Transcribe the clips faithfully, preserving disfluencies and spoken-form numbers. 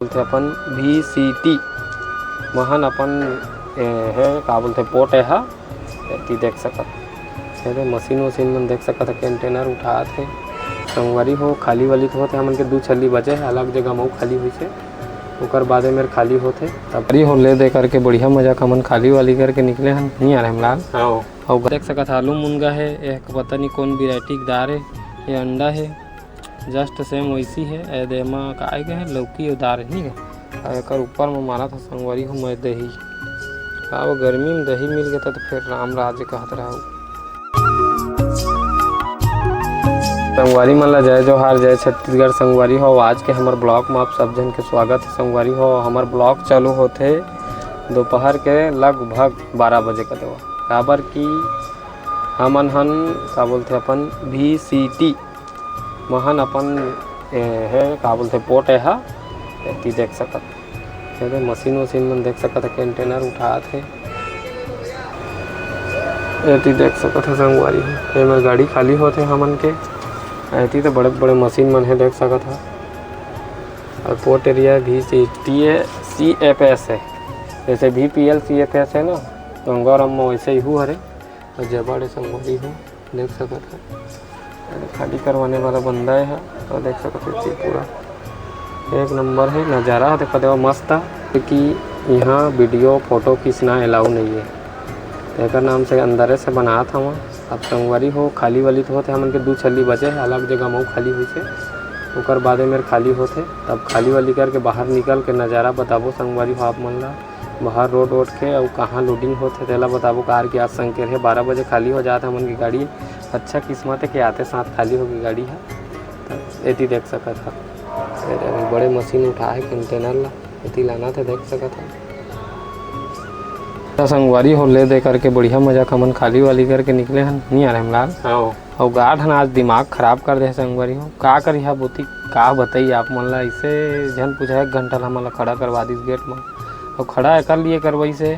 बोलथे अपन V C T, महन अपन, ए, हे, का बोलथे, पोट ए हा, एती देख सकत। ये दे मशीन वशीन मन देख सकत हे, कंटेनर उठात हे। संगवारी हो, खाली वाली तो होथे, हमन के दू छल्ली बचे हे, अलग जगह म अउ खाली होइसे, ओकर बादे मेर खाली होथे। तब अरे हो, ले दे करके बढ़िया मजा का मन खाली वाली करके निकले हन, नहीं आ रहे हम लाल। हाँ। अउ देख सकत ह, आलू मुनगा हे, एक पता नहीं कौन वैरायटी के दार हे, ये अंडा हे, जस्ट सेम वैसी हे। ए दे एमा काय के हे, लौकी अउ दार हे, नहीं गा? अउ एकर ऊपर म मानत ह संगवारी हो मैं दही। का वो गर्मी म दही मिल गे त, त फेर राम राज कहत रहू। संगवारी मन ला जय जोहार, जय छत्तीसगढ़। संगवारी हो, आज के हमर ब्लॉग म आप सब झन के स्वागत हे। संगवारी हो, हमर ब्लॉग चालू होथे दोपहर के लगभग बारह बजे कते वा, काबर कि हमन हन, का बोलथे, अपन वी सी टी महन अपन, ए, हे, का बोलथे, पोट ए हा, एती देख सकत। ये दे मशीन वशीन मन देख सकत हे, कंटेनर उठात हे। एती देख सकत हे संगवारी हो, एमेर गाड़ी खाली होथे हमन के। एती तो बड़े बड़े मशीन मन हे, देख सकत हे। अउ पोट area V C T A C F S हे, जैसे V P L C F S हे ना, गंगाराम में वैसे ही हरे। अउ जबड़ ए संगवारी हो, देख सकत हे, अरे खाली करवाने वाला बंदा हे, तो देख सकत हे, पूरा एक नंबर हे नज़ारा। देखो, देखो, मस्त हे कि यहाँ वीडियो फोटो खींचना अलाउ नहीं है, तो एकर नाम से अंदरे से बनात हवा। अब संगवारी हो, खाली वाली तो होथे, हमन के दू छल्ली बचे हे, अलग जगह म अउ खाली होइसे, ओकर बादे मेर खाली होथे। तब खाली वाली करके बाहर निकल के नज़ारा बताबो संगवारी हो आप मन ला। बाहर रोड वोड के अउ कहाँ लोडिंग होथे, तेला बताबो। कार के आज संकेत हे, बारह बजे खाली हो जात हे हमन के गाड़ी। अच्छा किस्मत हे कि आते साथ खाली हो गे गाड़ी ह। त एती देख सकत ह, ए दे बड़े मशीन उठा हे कंटेनर ला, एती लानत हे, देख सकत ह। त संगवारी हो, ले दे करके बढ़िया मजा का मन खाली वाली करके निकले हन, नहीं आ रहे हम लाल। हाँ। अउ गार्ड हन आज दिमाग खराब कर दे हे संगवारी हो। का करिहा बोती, का बताई आप मन ला, अइसे झन पूछा, एक घंटा ल हमन ला खड़ा करवा दिस गेट म। अउ खड़ा एकर लिए करवाइस हे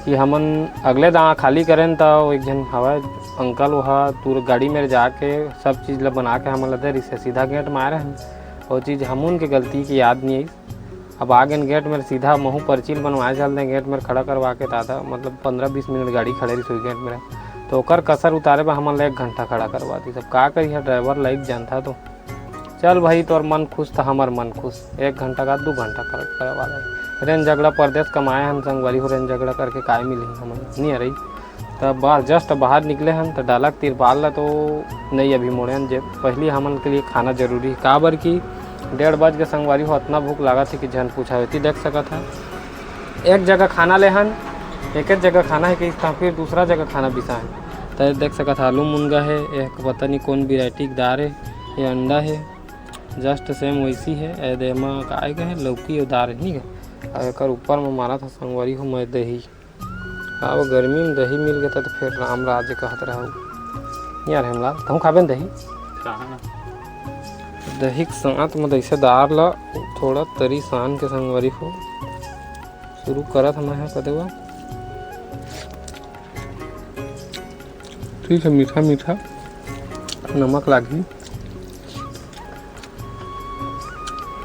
कि हमन अगले दां खाली करेन, त एक झन हवय अंकल, ओहा तू गाड़ी में जाके सब चीज ल बना के हमन ला दे रिहिस हे, सीधा गेट म आए रहन। ओ चीज हमन के गलती के याद नहीं आइस। अब आ गेन गेट में, सीधा महू पर्ची ल बनवाए चल दें, गेट में खड़ा करवा के दादा, मतलब पंद्रह बीस मिनट गाड़ी खड़े रहिस होही गेट में, तो ओकर कसर उतारे बर हमन ला एक घंटा खड़ा करवा दिस। अब का करिहा, ड्राइवर लाइक जानता तो। चल भाई, तोर मन खुश त हमर मन खुश, एक घंटा का दू घंटा खड़ा करवा दे। रेन झगड़ा परदेस कमाए हन संगवारी हो, रेन झगड़ा करके काय मिलही हमन, नहीं रही। तब बाहर, जस्ट बाहर निकले हन, त डाला के तिरपाल ला तो नहीं अभी मोड़े हन, जे पहली हमन के लिए खाना जरूरी हे, काबर कि डेढ़ बज के संगवारी हो, अतना भूख लागत हे कि झन पूछा। एती देख सकत ह, एक जगह खाना ले हन, एक एक जगह खाना हे कि त फिर दूसरा जगह खाना बिसा हे। त देख सकत ह, आलू मुनगा हे, एक पता नहीं कौन वैरायटी के दार हे, ये अंडा हे, जस्ट सेम वैसी हे। ए दे एमा काय के हे, लौकी अउ दार हे, नहीं हे? अउ एकर ऊपर म मानत ह संगवारी हो मैं दही। अब गर्मी में दही मिल गे त, त फेर राम राज कहत रहू। यार हेमलाल, तहूँ खाबे न दही? कहाँ? दही के साथ में जैसे दार ला थोड़ा तरी सान के संगवारी हो। शुरू करत हन मैं ह कदे वा। ठीक है, मीठा मीठा नमक लागही।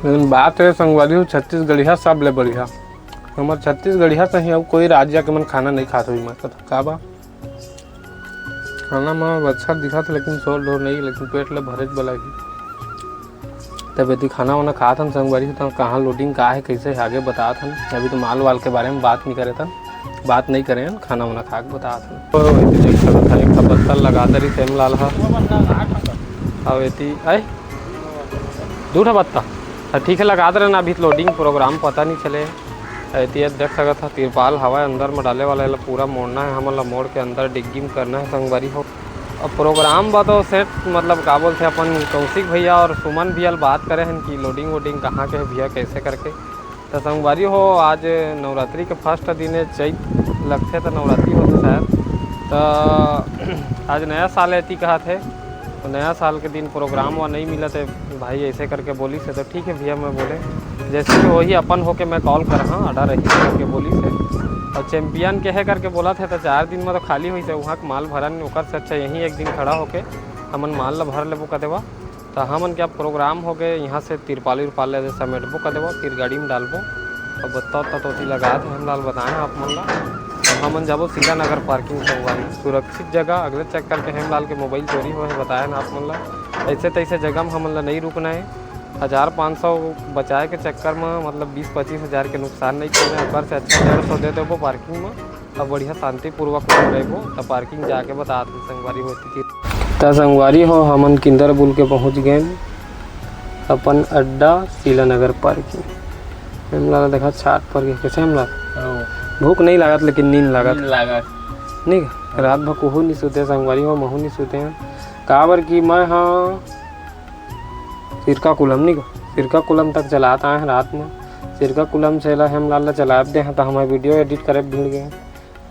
लेकिन बात हे संगवारी हो, छत्तीसगढ़िया सब ले बढ़िया। हमर छत्तीसगढ़िया सही अउ कोई राज्य के मन खाना नहीं खात होही। मैं कथों का बा, खाना म अच्छा दिखत हे, लेकिन शोर ढोर नहीं, लेकिन पेट ल भरेच बला ही। तब एती खाना वाना खात हन संगवारी हो, त कहाँ लोडिंग का हे, कैसे हे, आगे बतात हन। अभी तो माल वाल के बारे में बात नहीं करे थन, बात नहीं करे हन, खाना वाना खा के बतात हन। तो एती देख सकत हन, एक ठा पत्ता लगा दे रही सेम लाल हा। अब एती आए दू ठा पत्ता। हाँ, ठीक है, लगा दे रहे ना, अभी तो लोडिंग प्रोग्राम पता नहीं चले। एती देख सकत ह, तिरपाल हवय अंदर में डाले वाला, एला पूरा मोड़ना है हमन ला, मोड़ के अंदर डिग्गी में करना है संगवारी हो। अब प्रोग्राम बा तो सेट, मतलब का बोलथे, अपन कौशिक भैया और सुमन भैया ल बात करे हन कि लोडिंग वोडिंग कहाँ के है भैया, कैसे करके। त संगवारी हो, आज नवरात्रि के फर्स्ट दिन है, चैत लगथे त नवरात्रि होथे शायद। त आज नया साल है, एती कहत है, तो नया साल के दिन प्रोग्राम वा नहीं मिलत है भाई, ऐसे करके बोलिस हे। तो ठीक है भैया, मैं बोले जैसे भी वही अपन होके मैं कॉल कर, हाँ, आर्डर रही करके बोलिस हे। और चैंपियन के है करके बोलत हे, तो चार दिन में तो खाली होइस हे, वहाँ के माल भरन, ओकर से अच्छा यहीं एक दिन खड़ा होके हमन माल ला भर लेबो कदे वा। त हमन के अब प्रोग्राम हो गए, यहाँ से तिरपाल उरपाल ले समेटबो कर देबो, फिर गाड़ी में डालबो। अब बत्ता उत्ता तो ओती लगा दे, हेमलाल बताए हैं आप मन ला। अब हमन जाबो शीला नगर पार्किंग संगवारी, सुरक्षित जगह। अगले चक्कर के हेमलाल के मोबाइल चोरी होए हे, बताए हैं आप मन ला। ऐसे तैसे जगह में हमन ला नहीं रुकना है। हज़ार पाँच सौ बचाए के चक्कर में, मतलब, बीस पच्चीस हज़ार के नुकसान नहीं करना है। ओकर से अच्छा डेढ़ सौ दे देबो पार्किंग में, अब बढ़िया शांतिपूर्वक रहिबो। त पार्किंग जाके बतात हन संगवारी हो। त संगवारी हो, हमन किंदर बुल के पहुंच गेन अपन अड्डा शीला नगर पार्किंग। हेमलाल देखा छाट पर के, कैसे हेमलाल? हाँ। भूख नहीं लागत लेकिन नींद लागत। नींद लागत। नहीं, रात भर कोहू नहीं सुते संगवारी हो, महू नहीं सुते हैं। काबर कि मैं हाँ सिरकाकुलम नहीं, सिरकाकुलम तक चलात आए हैं रात में। सिरकाकुलम से ला हेमलाल ला चलाए दे हैं, तो हमारे वीडियो एडिट करे भीड़ गए।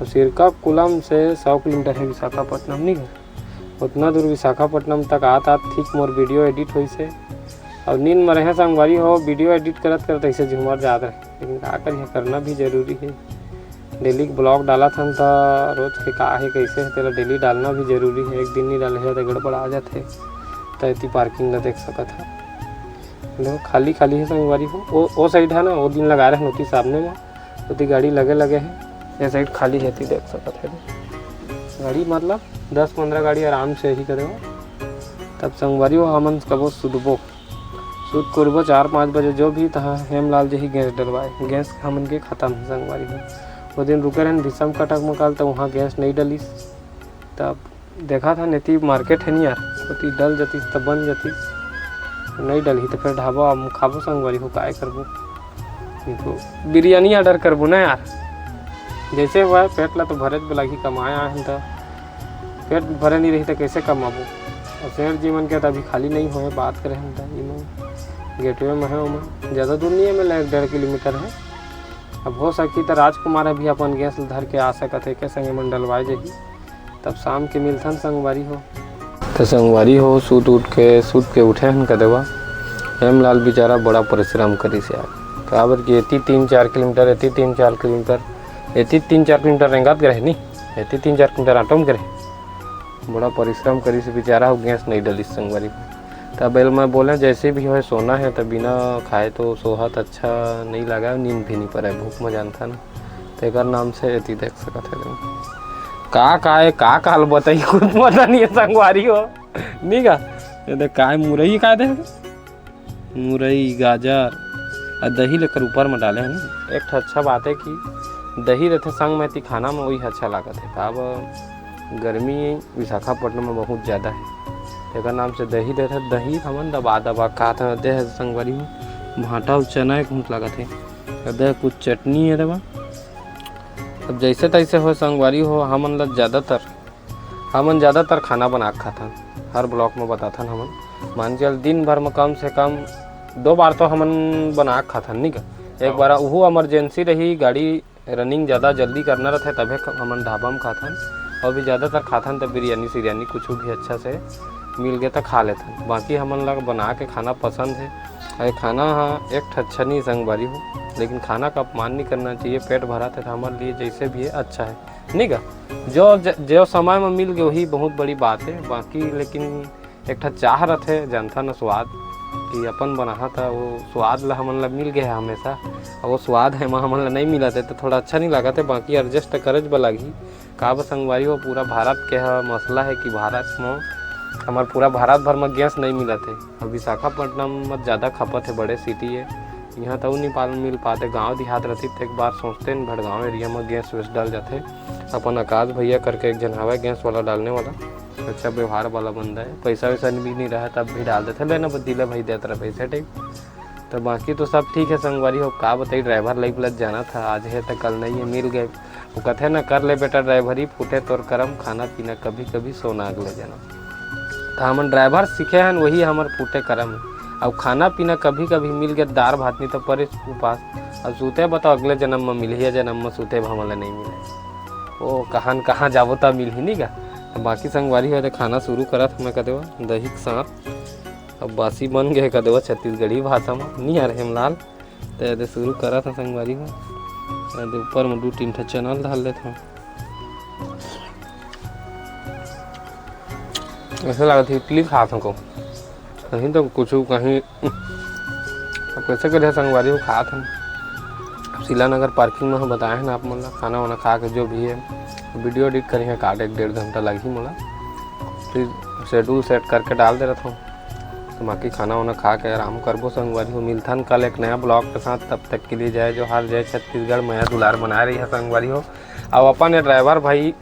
और सिरकाकुलम से सौ किलोमीटर है विशाखापट्टनम नहीं, उतना दूर विशाखापट्टनम तक आत आत ठीक मोर वीडियो एडिट होइस हे। और नींद में रहे संगवारी हो, वीडियो एडिट करत करत ऐसे झूमर जात रहे, लेकिन का करिए, करना भी जरूरी है। डेली के ब्लॉग डालत हन त रोज के का है, कैसे है, तेला डेली डालना भी जरूरी है। एक दिन नहीं डाले है तो गड़बड़ा जात है। त एती पार्किंग ला देख सकत है, देखो खाली खाली है संगवारी हो। ओ, ओ साइड है ना, वो दिन लगा रहे हैं ओती सामने में, ओती गाड़ी लगे लगे है। ये साइड खाली है, ती देख सकत है गाड़ी, मतलब दस पंद्रह गाड़ी आराम से ही करे हो। तब संगवारी हो, हमन कबो सुतबो, सुत करबो चार पाँच बजे जो भी तहाँ हेमलाल जही गैस डलवाए, गैस हमन के खत्म है संगवारी हो। वो दिन रुके रहन भीषम कटक मकाल, तो वहाँ गैस नहीं डलिस। तब देखा था नेती मार्केट है नहीं यार, ओती डल जतिस त बन जतिस, नहीं डलही तो फिर ढाबा में खाबो संगवारी हो, काय करबो। नहीं तो बिरयानी ऑर्डर करबो ना यार, जैसे हुआ है पेट ला तो भरे ज लागही, कमाए आए हैं तो पेट भरे नहीं रही तो कैसे कमाबो। और सेठ जी मन के तो अभी खाली नहीं होए, बात करे हम तो इमन गेटवे में है, ओमन ज़्यादा दूर नहीं है, मतलब एक डेढ़ किलोमीटर है। अब हो सकी तो राजकुमार अभी अपन गैस धर के आ सकत है, के संगे मन डलवाए जाही। तब शाम के मिलथन संगवारी हो। तो संगवारी हो, सूत उठ के, सूत के उठे हन कदेवा। हेमलाल बेचारा बड़ा परिश्रम करिस यार, काबर कि एती तीन चार किलोमीटर, एती तीन चार किलोमीटर, एती तीन चार किलोमीटर रेंगात गए नी, एती तीन चार किलोमीटर ऑटो में गए। बड़ा परिश्रम करिस बेचारा, हो गैस नहीं डलिस संगवारी हो। तब एल मैं बोले, जैसे भी होए सोना है, तो बिना खाए तो सोहत अच्छा नहीं लगा, नींद भी नहीं पड़े, भूख में जानता ना। तेकर नाम से एती देख सकत हे तुम। का, का ए, का काल बताई, खुद पता नहीं है संगवारी हो। नहीं का? ये देख, काय मुरई का दे? मुरई, गाजर, आ दही लेकर ऊपर में डाले हैं ना। एक ठो अच्छा बात है कि दही रहते संग में ती खाना में, वही अच्छा लागत है। काबर गर्मी विशाखापट्टनम में बहुत ज़्यादा है, तेकर नाम से दही रहते, दही हमन दबा दबा खात हैं। दे है संगवारी हो, भांटा अउ चना एक घूंट लागत है। दे कुछ चटनी है दबा। अब जैसे तैसे हो संगवारी हो, हमन ला ज़्यादातर, हमन ज़्यादातर खाना बना के खाथन। हर ब्लॉग में बताथन हमन। मान के चल, दिन भर में कम से कम दो बार तो हमन बना के खाथन, नहीं का? एक हाँ। बार उहू इमरजेंसी रही, गाड़ी रनिंग ज़्यादा जल्दी करना रहथे, तभे ख-, हमन ढाबा में खाथन। और भी ज़्यादातर खाथन तो बिरयानी सिरयानी कुछ भी अच्छा से मिल गए तो खा लेथन। बाकी हमन ला बना के खाना पसंद है। अरे खाना हाँ एक ठो अच्छा नहीं संगवारी हो, लेकिन खाना का अपमान नहीं करना चाहिए। पेट भरा थे तो हमारे लिए जैसे भी है अच्छा है। नहीं का? जो ज-, जो समय में मिल गए वही बहुत बड़ी बात है। बाकी लेकिन एक ठा चाह रथे, जानथा न स्वाद, कि अपन बनाहा था, वो स्वाद ला हमन ला मिल गया है हमेशा। अब वो स्वाद है, हमन ला नहीं मिलत है, तो थोड़ा अच्छा नहीं लागत है, बाकी एडजस्ट करेज बर लागही। का बर संगवारी हो, पूरा भारत के ह मसला है कि भारत में, हमार पूरा भारत भर में गैस नहीं मिलत है। अब विशाखापट्टनम में ज़्यादा खपत है, बड़े सिटी है, यहाँ तो नहीं पाल मिल पाते। गांव देहात रहती तो एक बार सोचते न, भड़गांव एरिया में गैस वैस डल जाते। अपन आकाश भैया करके एक जन हवा गैस वाला डालने वाला, अच्छा व्यवहार वाला बंदा है, पैसा वैसा भी नहीं रहा तब भी डाल देते, लेना बदीला भाई देता रहा पैसा टाइप। तो बाकी तो सब ठीक है संगवारी हो, का बताई, ड्राइवर लाइफ लग जाना था, आज है तो कल नहीं है, मिल गए। वो कथे ना, "कर ले बेटा ड्राइवरी, फूटे तोर करम, खाना पीना कभी कभी, सोना अगले जन्म।" तो हमन ड्राइवर सीखे हन, वही हमर फूटे करम है। अब खाना पीना कभी कभी मिल गए, दार भात नहीं तो परे उपास। अब सूते बताओ, अगले जन्म में मिलही, ये जन्म में सूते भा हमन ला नहीं मिले। ओ कहां न कहां जाबो तब मिलही नहीं का। अब बाकी संगवारी हो तो खाना शुरू करत हमें कह देवा दही के साथ। अब बासी बन गए कह देवा छत्तीसगढ़ी भाषा में, नहीं आ रहे हेमलाल। तो यदि शुरू करत है संगवारी हो, यदि ऊपर में दो तीन ठो चैनल डाल लेते हैं। ऐसा लगा था इडली खा सको। कहीं तो कुछ कहीं। अब कैसे करे संगवारी हो, खात हन। अब शीला नगर पार्किंग में हम बताए हैं ना आप मन ला, खाना वाना खा के जो भी है, वीडियो एडिट करेंगे, काट एक डेढ़ घंटा लगही मोला। फिर शेड्यूल सेट करके डाल दे रहता हूँ। तो बाकी खाना वाना खा के आराम करबो संगवारी हो। मिलथन कल एक नया ब्लॉग के साथ, तब तक के लिए जय जोहार, जय छत्तीसगढ़, मया दुलार बनाए रही है संगवारी हो। अब अपन ये ड्राइवर भाई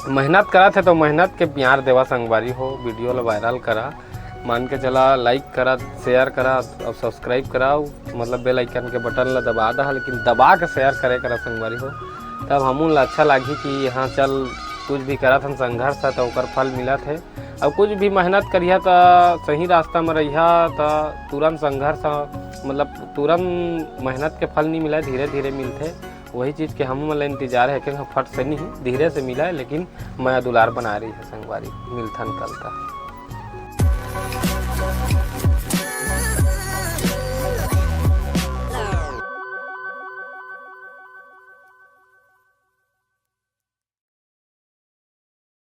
मेहनत करत है तो मेहनत के प्यार देवा संगवारी हो, वीडियो ला वायरल करा, मान के चला, लाइक करा, शेयर करा और सब्सक्राइब करा, मतलब बेल आइकन के बटन ला दबा दहा, लेकिन दबा के शेयर करे करा संगवारी हो, तब हमन ला अच्छा लागही कि हाँ चल कुछ भी करत हन संघर्ष है तो ओकर फल मिलत है। और कुछ भी मेहनत करिहा त सही रास्ता में रहिहा त तुरंत संघर्ष, मतलब तुरंत मेहनत के फल नहीं मिले, धीरे धीरे मिलथे। वही चीज़ के हम मन ला इंतजार है कि फट से नहीं, धीरे से मिला है, लेकिन मया दुलार बनाए रही है संगवारी। मिलथन कल का।